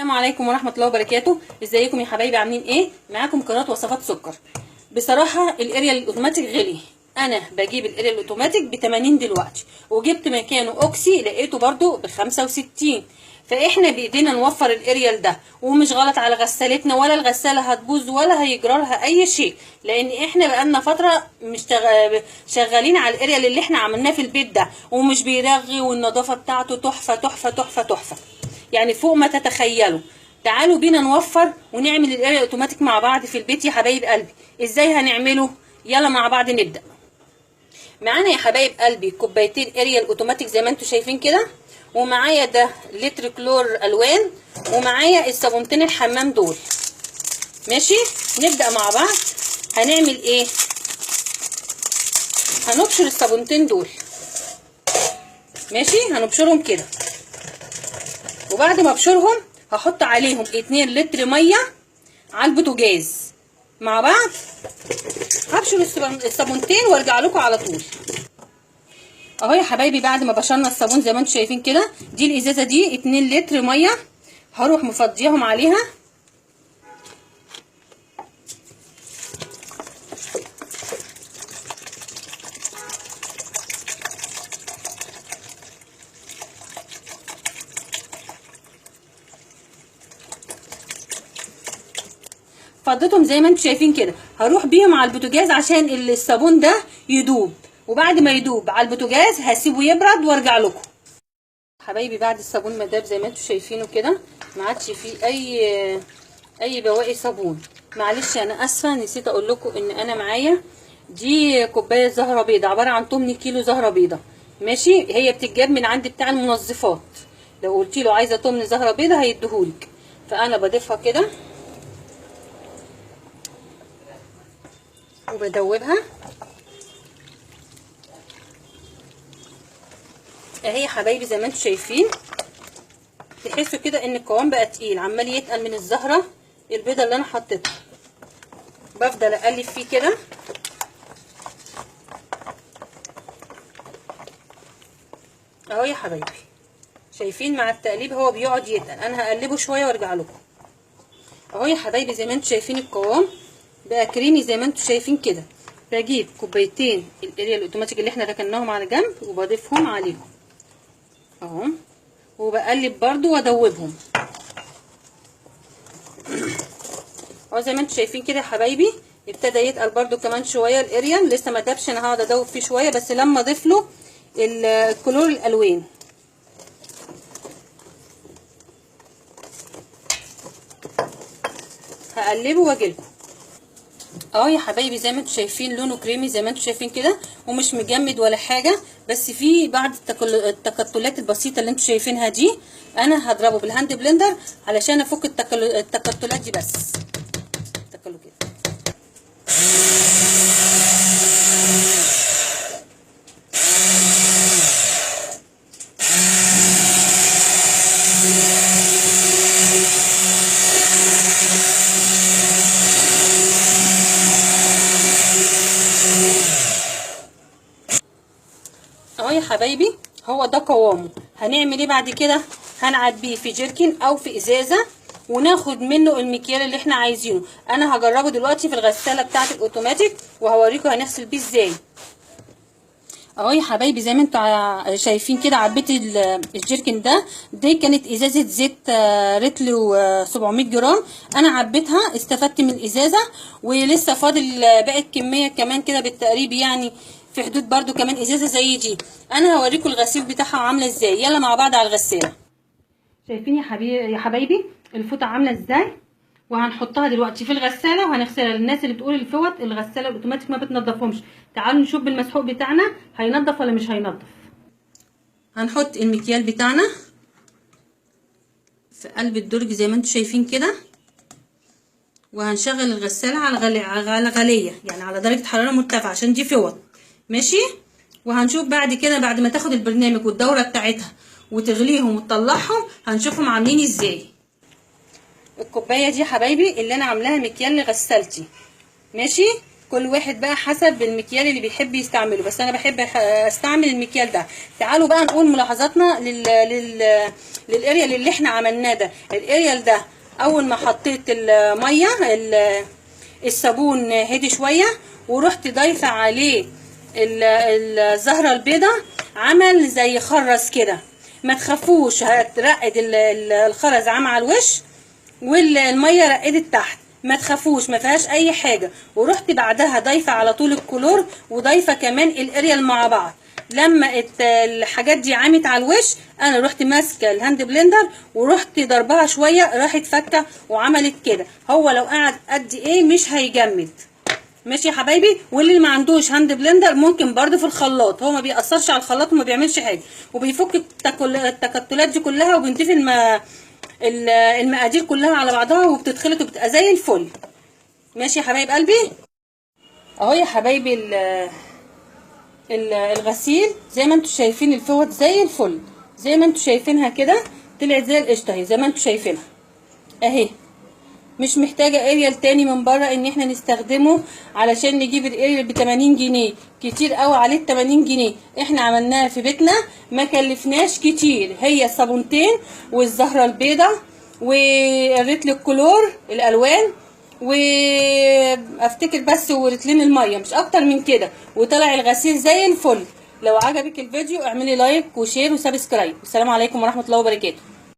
السلام عليكم ورحمة الله وبركاته. ازيكم يا حبايبي، عاملين ايه؟ معاكم قناة وصفات سكر. بصراحة الاريال الاوتوماتيك غلي، انا بجيب الاريال الاوتوماتيك ب 80 دلوقتي، وجبت مكانه اوكسي لقيته برده ب 65. فاحنا بايدينا نوفر الاريال ده، ومش غلط على غسالتنا، ولا الغسالة هتبوظ ولا هيجرالها اي شيء، لان احنا بقالنا فترة مش شغالين على الاريال اللي احنا عملناه في البيت ده، ومش بيرغي، والنظافة بتاعته تحفة تحفة تحفة تحفة، يعني فوق ما تتخيلوا. تعالوا بينا نوفر ونعمل الاريال الاوتوماتيك مع بعض في البيت يا حبايب قلبي. ازاي هنعمله؟ يلا مع بعض نبدأ. معانا يا حبايب قلبي كوبايتين اريال اوتوماتيك زي ما انتم شايفين كده، ومعايا ده لتر كلور الوان، ومعايا الصابونتين الحمام دول. ماشي، نبدأ مع بعض. هنعمل ايه؟ هنبشر الصابونتين دول. ماشي، هنبشرهم كده، وبعد ما ابشرهم هحط عليهم 2 لتر مية على البوتاجاز مع بعض. هبشر الصابونتين وارجع لكم على طول. اهو يا حبايبي، بعد ما بشرنا الصابون زي ما انتم شايفين كده، دي الازازه دي 2 لتر مية، هروح مفضيهم عليها. فضيتهم زي ما انتم شايفين كده، هروح بيهم على البوتاجاز عشان الصابون ده يدوب، وبعد ما يدوب على البوتاجاز هسيبه يبرد وارجع لكم. حبايبي بعد الصابون ما داب زي ما انتم شايفينه كده، ما عادش فيه اي بواقي صابون. معلش انا اسفه، نسيت اقول لكم ان انا معايا دي كوباية زهره بيضة، عبارة عن 8 كيلو زهره بيضة. ماشي، هي بتتجاب من عند بتاع المنظفات، لو قلت له عايزه 8 زهره بيضة هيديهولك. فانا بضيفها كده وبدوبها اهي يا حبايبي. زي ما انتم شايفين، تحسوا كده ان القوام بقى تقيل، عمال يتقل من الزهرة البيضة اللي انا حطيتها. بفضل اقلب فيه كده. اهو يا حبايبي، شايفين مع التقليب هو بيقعد يتقل. انا هقلبه شوية وارجع لكم. اهو يا حبايبي زي ما انتم شايفين القوام بقى كريمي زي ما انتم شايفين كده. بجيب كوبايتين الاريال الاوتوماتيك اللي احنا ركناهم على جنب وبضيفهم عليهم اهو، وبقلب برضو وادوبهم اهو زي ما انتم شايفين كده يا حبايبي. ابتدى يتقل برضو كمان شوية الاريال، لسه ما دابش، انا هقعد ادوب فيه شوية بس لما اضيف له الكلور الالوان. هقلبه واجيلكم. اهو يا حبايبي زي ما انتم شايفين لونه كريمي زي ما انتم شايفين كده، ومش مجمد ولا حاجة، بس في بعض التكتلات البسيطة اللي انتم شايفينها دي. انا هضربه بال hand blender علشان افك التكتلات دي بس. تكلوا كده. اهو يا حبايبي هو ده قوامه. هنعمل ايه بعد كده؟ هنعبيه في جيركن او في ازازة، وناخد منه المكيال اللي احنا عايزينه. انا هجربه دلوقتي في الغسالة بتاعه الاوتوماتيك وهوريكم هنغسل بيه ازاي. اهو يا حبايبي زي ما انتم شايفين كده، عبيت الجيركن ده، دي كانت ازازة زيت رتل و700 جرام، انا عبيتها، استفدت من الازازه، ولسه فاضل باقي الكمية كمان كده بالتقريب، يعني في حدود برضو كمان ازازة زي دي. انا هوريكم الغسيل بتاعها عامله ازاي. يلا مع بعض على الغسالة. شايفين يا حبايبي الفوطه عامله ازاي؟ وهنحطها دلوقتي في الغسالة وهنغسلها. للناس اللي بتقول الفوط الغسالة الاوتوماتيك ما بتنضفهمش، تعالوا نشوف بالمسحوق بتاعنا هينضف ولا مش هينضف. هنحط المكيال بتاعنا في قلب الدرج زي ما انتم شايفين كده، وهنشغل الغسالة على غليه، يعني على درجه حرارة مرتفعة عشان دي فوط. ماشي، وهنشوف بعد كده بعد ما تاخد البرنامج والدوره بتاعتها وتغليهم وتطلعهم هنشوفهم عاملين ازاي. الكوباية دي يا حبايبي اللي انا عاملاها مكيال لغسالتي. ماشي، كل واحد بقى حسب المكيال اللي بيحب يستعمله، بس انا بحب استعمل المكيال ده. تعالوا بقى نقول ملاحظاتنا للاريال اللي احنا عملناه ده. الاريال ده اول ما حطيت المية الصابون هدي شوية، ورحت ضايفه عليه الزهرة البيضاء، عمل زي خرز كده. ما تخافوش، هترقد الخرز عام على الوش والمية رقدت تحت، ما تخافوش ما فيهاش اي حاجة. ورحت بعدها ضايفه على طول الكلور وضايفه كمان الاريال مع بعض. لما الحاجات دي عمت على الوش، انا رحت ماسكه ال hand blender ورحت ضربها شوية، راحت فكه وعملت كده. هو لو قعد قد ايه مش هيجمد. ماشي يا حبايبي. واللي ما عندوش hand blender ممكن برده في الخلاط، هو ما بيأثرش على الخلاط وما بيعملش حاجة، وبيفك التكتلات دي كلها، وبنضيف المقادير كلها على بعضها، وبتتخلط وبتبقى زي الفل. ماشي يا حبايب قلبي. اهو يا حبايبي الغسيل زي ما انتم شايفين، الفوط زي الفل زي ما انتم شايفينها كده، طلعت زي القشطه اهي زي ما انتم شايفينها اهي. مش محتاجه اريال تاني من بره ان احنا نستخدمه علشان نجيب الاريال ب 80 جنيه، كتير قوي عليه 80 جنيه. احنا عملناها في بيتنا ما كلفناش كتير، هي الصابونتين والزهرة البيضاء والريتل الكلور الالوان، وافتكر بس ورتلين المية، مش اكتر من كده، وطلع الغسيل زي الفل. لو عجبك الفيديو اعملي like و share و subscribe. والسلام عليكم ورحمة الله وبركاته.